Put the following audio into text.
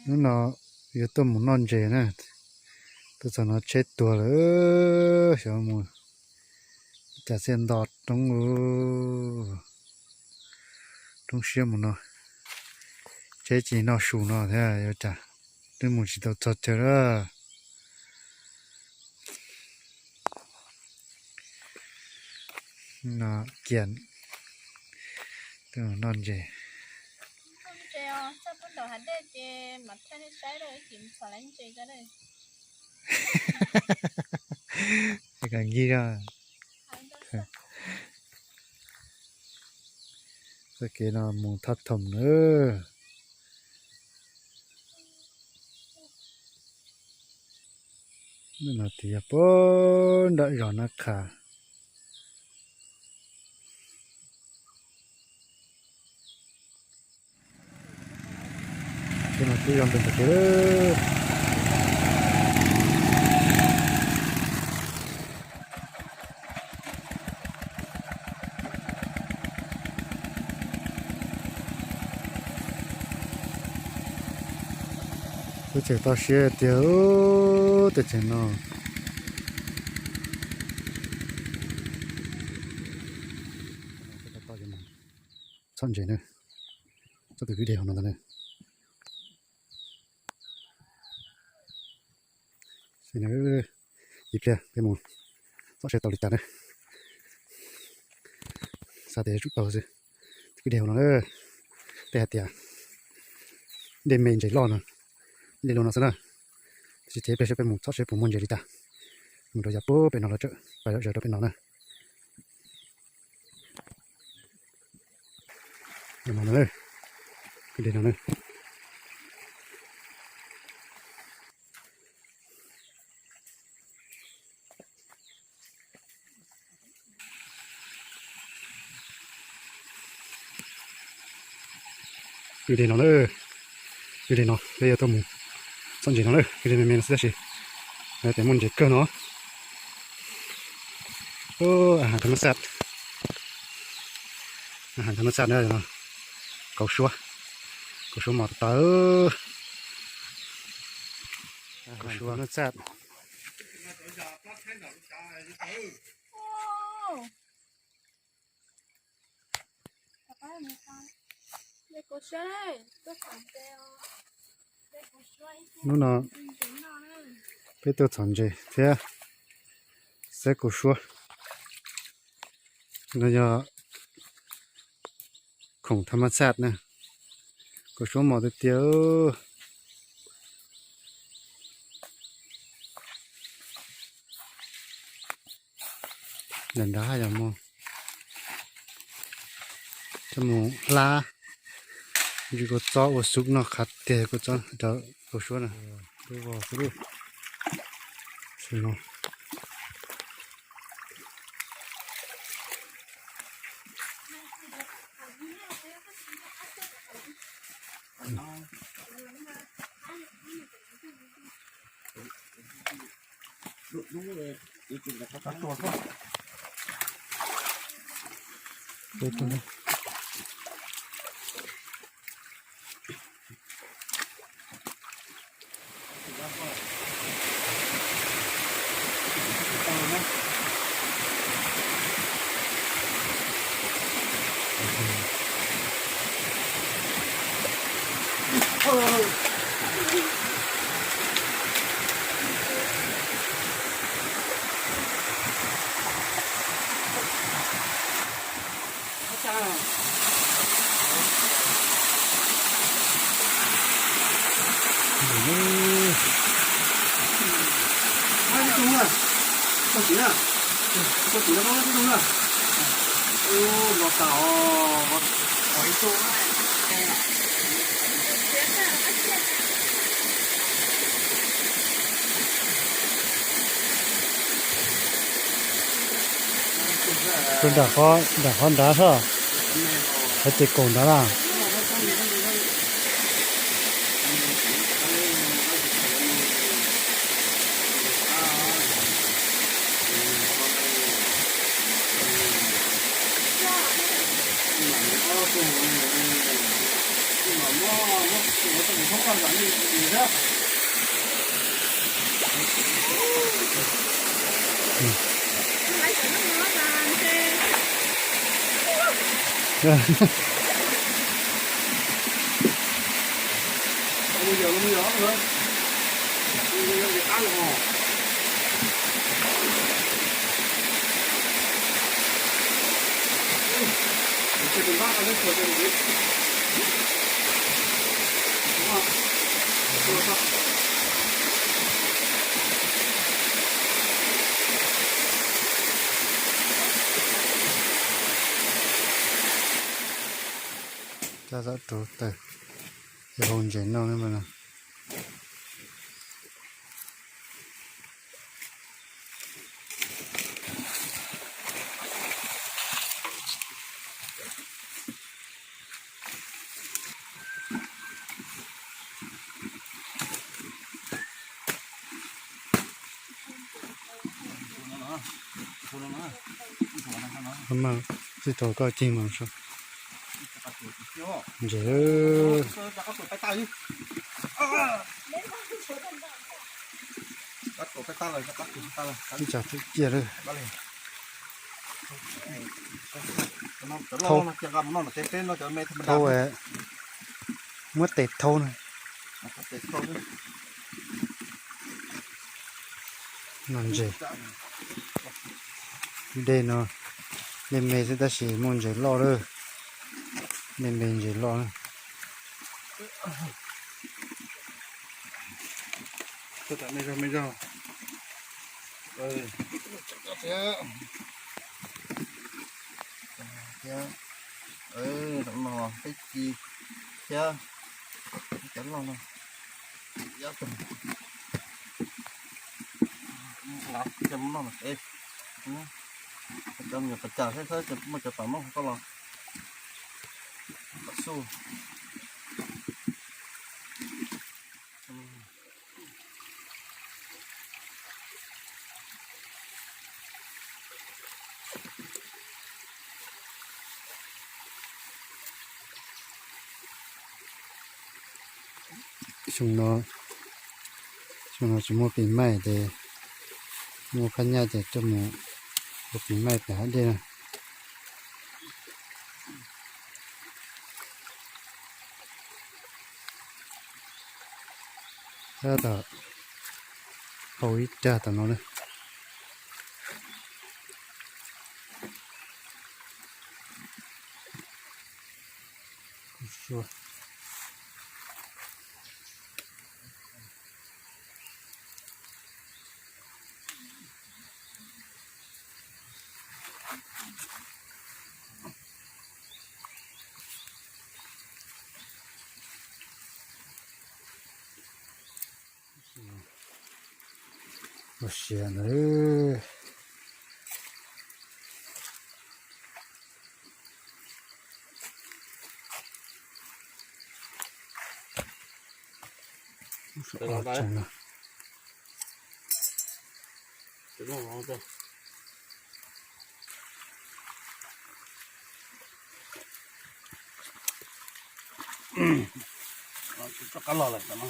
Hnub no yuav tuaj mus noj ntses na. Tuaj txog no tsheb tuag lawm, xyov mus cas txiaj nto roob, roob siab mus no. Tsheb tsis noj su no thiab yuav cas twb mus tsis tau txog chaw lawm. No kiag noj ntses. Kab nkig. Txoj kev no mus thaj thoom na. No tias yog puag nram zos Nab Qha. Ces no twb yog ntawm ntawm kev lawm. Lub tseem toj siab tiag, tej tseem no. Txhob ntses na, txhob tus kwj deg hauv no ntag na. Ib pliag peb mus txhob saib tau li cas na. Xav tias yuav tsum tau xwb. Kwj deg hauv no na, tej hais tias dej me ntses loj no, dej luaj no xwb na. Tab sis ces ib pliag saib peb mus txhob saib puas muaj ntses li cas. Mus rau yav puag pem no los tseem pais zom zaws rau pem no na. No, kwj deg no na. Kwj deg no na, kwj deg no peb yuav tuaj mus txhob ntses no na, kwj deg me me no xwb tab sis tes muaj ntses kawg no. A has tham mab xaj, a has tham mab xaj na, kauv suab, kauv suab mos tawv, kauv suab mab xaj. Hnub no peb tuaj txhom ntses thiab saib kauv suab. No yog khoom tham mab xaj na, kauv suab mos tiag tiag. Nram nrad haj yam muaj. Coj mus hlab, ntsis kua txob ua xub noj qhav tiag kua txob cov kauv suab na. Nram qhov nrad soj, qhov ces kaum nrad na. Coj tau rau taws, yog hau ntses noj ne mas no. Mas txij thaum koj cig mas ntses ib tsam twb ciaj lawm. Thau, muab tes thau na. No ntses, dej no, dej me xwb tab sis muaj ntses loj lawm, dej me ntses loj na. Thiab, no peb ci thiab, cov loj no, cov me nyuam pas cas thiab, muaj cov tom no koj los, tom xu. Xyoo no, xyoo no tsis muaj pis maij ces muaj phab nyaj ces coj mus ua pis maij pem hav dej na. Tab tom hau ib rag tom no na. Ua siav ntawd. Tso qab los lawm no.